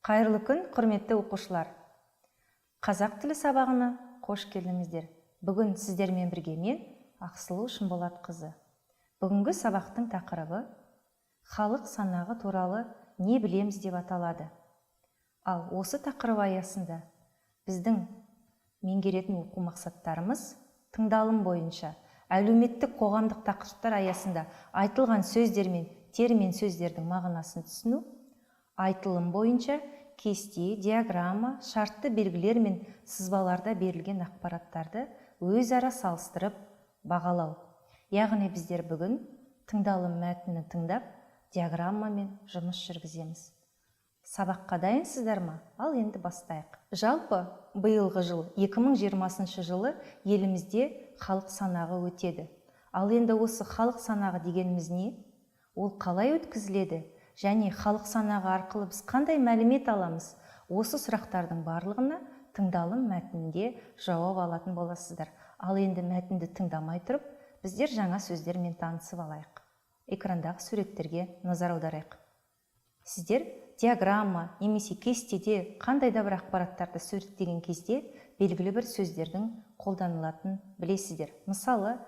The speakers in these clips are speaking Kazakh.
Қайырлы күн, құрметті оқушылар! Қазақ тілі сабағына қош келдіңіздер. Бүгін сіздермен бірге мен, Ақсұлу Шынболатқызы. Бүгінгі сабақтың тақырыбы халық санағы туралы не білеміз деп аталады. Ал осы тақырып аясында біздің меңгеретін оқу мақсаттарымыз: тыңдалым бойынша әлеуметтік қоғамдық тақырыптар аясында айтылған сөздер мен термин сөздердің мағынасын түсіну, айтылым бойынша кесте, диаграмма, шартты белгілер мен сызбаларда берілген ақпараттарды өзара салыстырып бағалау. Яғни біздер бүгін тыңдалым мәтінін тыңдап, диаграммамен жұмыс жүргіземіз. Сабаққа дайынсыздар ма? Ал енді бастайық. Жалпы биылғы жыл, 2020 жылы елімізде халық санағы өтеді. Ал енді осы халық санағы дегеніміз не? Ол қалай өткізіледі? Және халық санағы арқылы біз қандай мәлімет аламыз? Осы сұрақтардың барлығына тыңдалым мәтінінде жауап алатын боласыздар. Ал енді мәтінді тыңдамай тұрып, біздер жаңа сөздермен танысып алайық. Экрандағы суреттерге назар аударайық. Сіздер диаграмма немесе кестеде қандай да бір ақпараттарды суреттеген кезде белгілі бір сөздердің қолданылатынын білесіздер. Мысалы,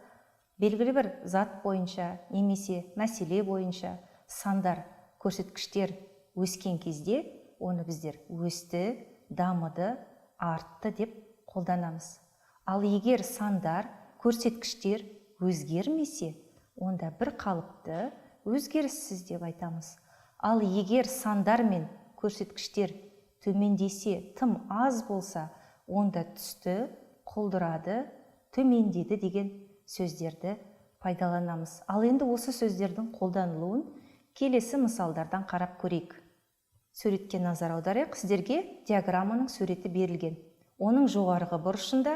белгілі бір зат бойынша немесе мәселе бойынша сандар, көрсеткіштер өскен кезде оны біздер өсті, дамыды, артты деп қолданамыз. Ал егер сандар, көрсеткіштер өзгермесе, онда бір қалыпты, өзгеріссіз деп айтамыз. Ал егер сандар мен көрсеткіштер төмендесе, тым аз болса, онда түсті, құлдырады, төмендеді деген сөздерді пайдаланамыз. Ал енді осы сөздердің қолданылуын келесі мысалдардан қарап көрейік. Суретке назар аударайық. Сіздерге диаграмманың суреті берілген. Оның жоғарғы бұрышында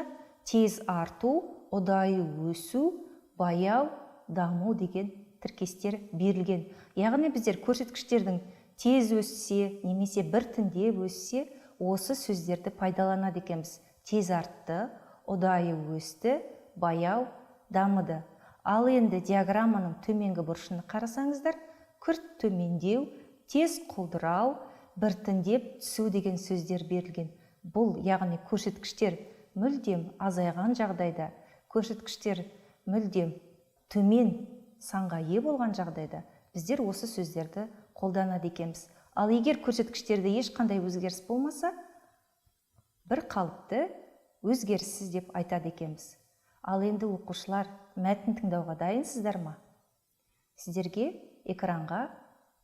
тез арту, ұдайы өсу, баяу даму деген тіркестер берілген. Яғни біздер көрсеткіштердің тез өссе немесе біртіндеп өссе, осы сөздерді пайдаланады екенбіз: тез артты, ұдайы өсті, баяу дамыды. Ал енді диаграмманың төменгі бұрышын қарасаңыздар, күрт төмендеу, тез құлдырау, біртіндеп түсу деген сөздер берілген. Бұл, яғни, көрсеткіштер мүлдем азайған жағдайда, көрсеткіштер мүлдем төмен санға ие болған жағдайда біздер осы сөздерді қолданады екенбіз. Ал егер көрсеткіштерде ешқандай өзгеріс болмаса, бір қалыпты, өзгеріссіз деп айтады екенбіз. Ал енді, оқушылар, мәтін тыңдауға дайынсыздар ма? Сіздерге экранға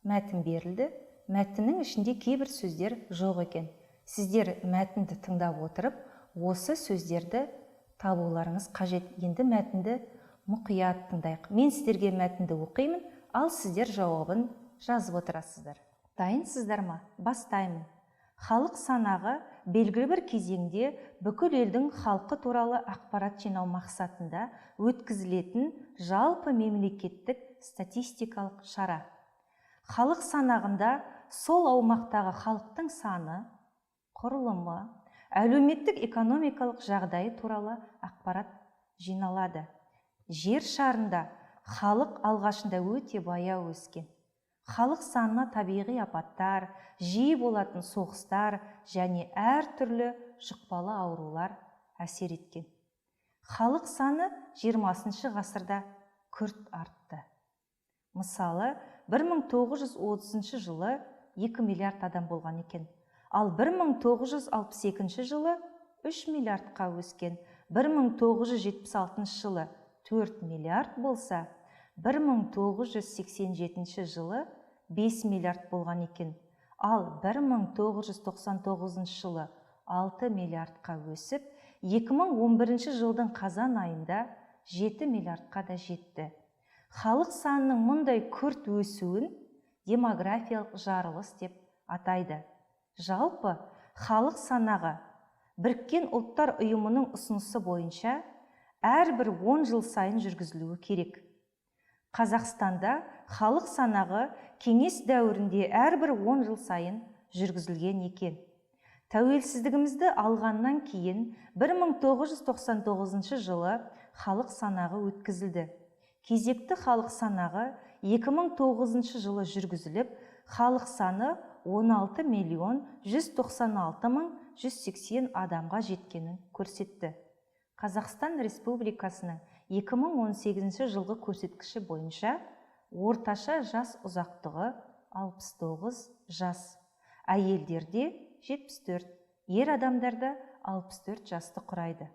мәтін берілді. Мәтіннің ішінде кейбір сөздер жоқ екен. Сіздер мәтінді тыңдап отырып, осы сөздерді табуларыңыз қажет. Енді мәтінді мұқият тыңдайық. Мен сіздерге мәтінді оқимын, ал сіздер жауабын жазып отырасыздар. Дайынсыздар ма? Бастаймын. Халық санағы – белгілі бір кезеңде бүкіл елдің халқы туралы ақпарат жинау мақсатында өткізілетін жалпы мемлекеттік статистикалық шара. Халық санағында сол аумақтағы халықтың саны, құрылымы, әлеуметтік экономикалық жағдайы туралы ақпарат жиналады. Жер шарында халық алғашында өте баяу өскен. Халық санына табиғи апаттар, жиі болатын соғыстар және әртүрлі жұқпалы аурулар әсер еткен. Халық саны 20 ғасырда күрт артты. Мысалы, 1930 жылы 2 миллиард адам болған екен, ал 1962 жылы 3 миллиардқа өскен. 1976 жылы 4 миллиард болса, 1987 жылы 5 миллиард болған екен, ал 1999 жылы 6 миллиардқа өсіп, 2011 жылдың қазан айында 7 миллиардқа да жетті. Халық санының мұндай күрт өсуін демографиялық жарылыс деп атайды. Жалпы, халық санағы Біріккен Ұлттар Ұйымының ұсынысы бойынша әрбір 10 жыл сайын жүргізілуі керек. Қазақстанда халық санағы кеңес дәуірінде әрбір 10 жыл сайын жүргізілген екен. Тәуелсіздігімізді алғаннан кейін 1999 жылы халық санағы өткізілді. Кезекті халық санағы 2009 жылы жүргізіліп, халық саны 16 миллион 196 мың 180 адамға жеткенін көрсетті. Қазақстан Республикасының 2018 жылғы көрсеткіші бойынша орташа жас ұзақтығы 69 жас. Әйелдерде 74, ер адамдарда 64 жасты құрайды.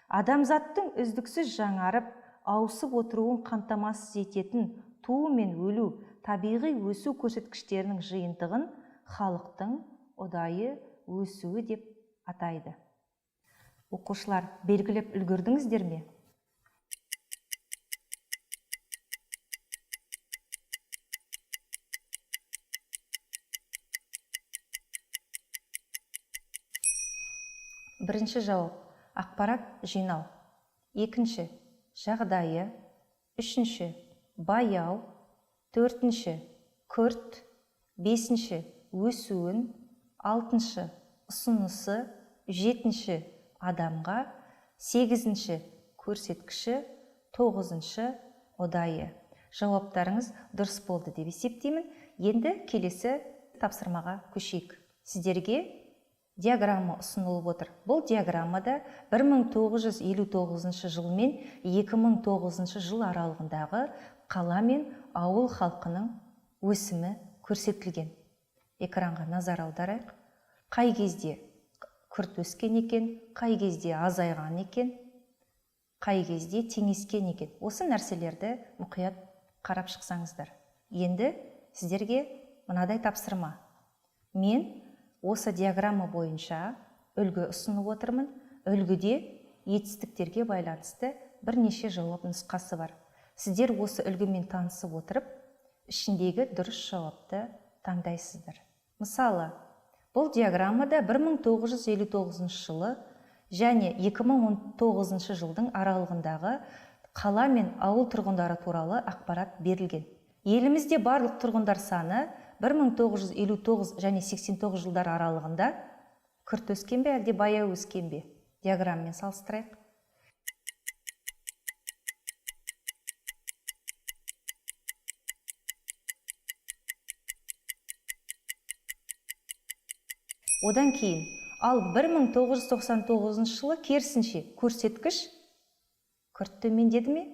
Адамзаттың үздіксіз жаңарып, ауысып отыруын қамтамасыз ететін туу мен өлу, табиғи өсу көрсеткіштерінің жиынтығын халықтың ұдайы өсуі деп атайды. Оқушылар, белгілеп үлгердіңіздер ме? Бірінші жауап – ақпарат жинау. Екінші – жағдайы. Үшінші – баяу. Төртінші – күрт. Бесінші – өсуін. Алтыншы – ұсынысы. Жетінші – адамға. Сегізінші – көрсеткіші. Тоғызыншы – ұдайы. Жауаптарыңыз дұрыс болды деп есептеймін. Енді келесі тапсырмаға көшейік. Сіздерге диаграмма ұсынылып отыр. Бұл диаграммада 1959 жыл мен 2009 жыл аралығындағы қала мен ауыл халқының өсімі көрсетілген. Экранға назар аударайық. Қай кезде күрт өскен екен, қай кезде азайған екен, қай кезде теңескен екен. Осы нәрселерді мұқият қарап шықсаңыздар. Енді сіздерге мынадай тапсырма. Мен осы диаграмма бойынша үлгі ұсынып отырмын. Үлгіде етістіктерге байланысты бірнеше жауап нұсқасы бар. Сіздер осы үлгімен танысып отырып, ішіндегі дұрыс жауапты таңдайсыздар. Мысалы, бұл диаграммада 1959 жылы және 2019 жылдың аралығындағы қала мен ауыл тұрғындары туралы ақпарат берілген. Елімізде барлық тұрғындар саны 1959 және 89 жылдар аралығында күрт өскен бе, әлде баяу өскен бе? Диаграммамен салыстырайық. Одан кейін, ал 1999 жылы керісінше көрсеткіш күрт төмендеді ме,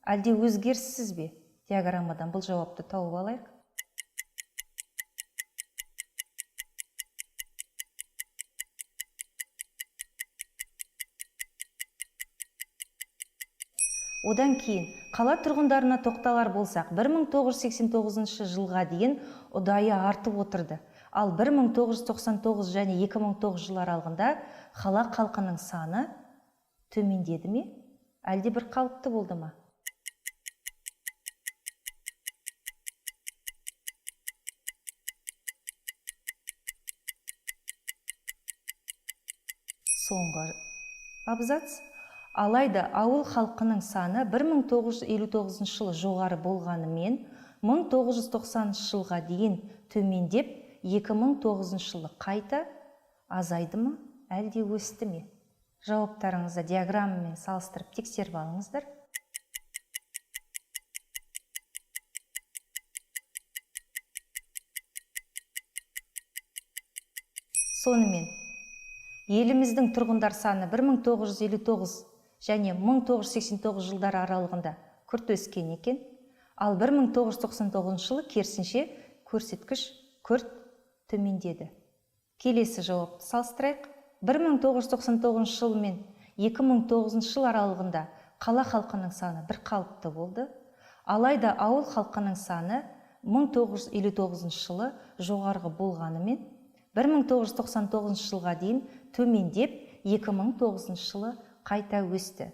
әлде өзгеріссіз бе? Диаграммадан бұл жауапты тауып алайық. Одан кейін, қала тұрғындарына тоқталар болсақ, 1989 жылға дейін ұдайы артып отырды. Ал 1999 және 2009 жыл аралығында қала халқының саны төмендеді ме, әлде бір қалыпты болды ма? Соңғы абзац. Алайда ауыл халқының саны 1959 жылы жоғары болғанымен, 1990 жылға дейін төмендеп, 2009 жылы қайта азайды ма, әлде өсті ме? Жауаптарыңызды диаграммамен салыстырып тексеріп алыңыздар. Сонымен, еліміздің тұрғындар саны 1959 және 1989 жылдар аралығында күрт өскен екен, ал 1999 жылы керісінше көрсеткіш күрт төмендеді. Келесі жауапты салыстырайық. 1999 жыл мен 2009 жыл аралығында қала халқының саны бір қалыпты болды. Алайда ауыл халқының саны 1959 жылы жоғарғы болғанымен, 1999 жылға дейін төмендеп, 2009 жылы қайта өсті.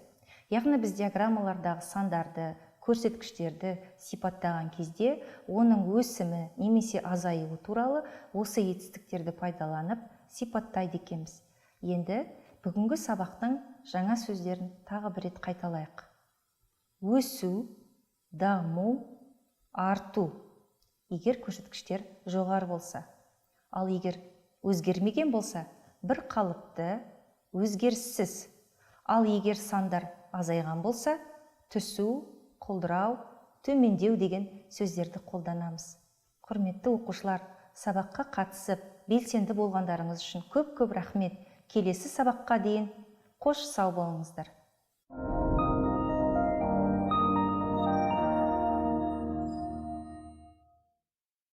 Яғни біз диаграммалардағы сандарды, көрсеткіштерді сипаттаған кезде оның өсімі немесе азаюы туралы осы етістіктерді пайдаланып сипаттайды екенбіз. Енді бүгінгі сабақтың жаңа сөздерін тағы бір рет қайталайық. Өсу, даму, арту. Егер көрсеткіштер жоғары болса, ал егер өзгермеген болса, бір қалыпты, өзгеріссіз. Ал егер сандар азайған болса, түсу, құлдырау, төмендеу деген сөздерді қолданамыз. Құрметті оқушылар, Сабаққа қатысып, белсенді болғандарыңыз үшін көп-көп рахмет. Келесі сабаққа дейін қош сау болыңыздар.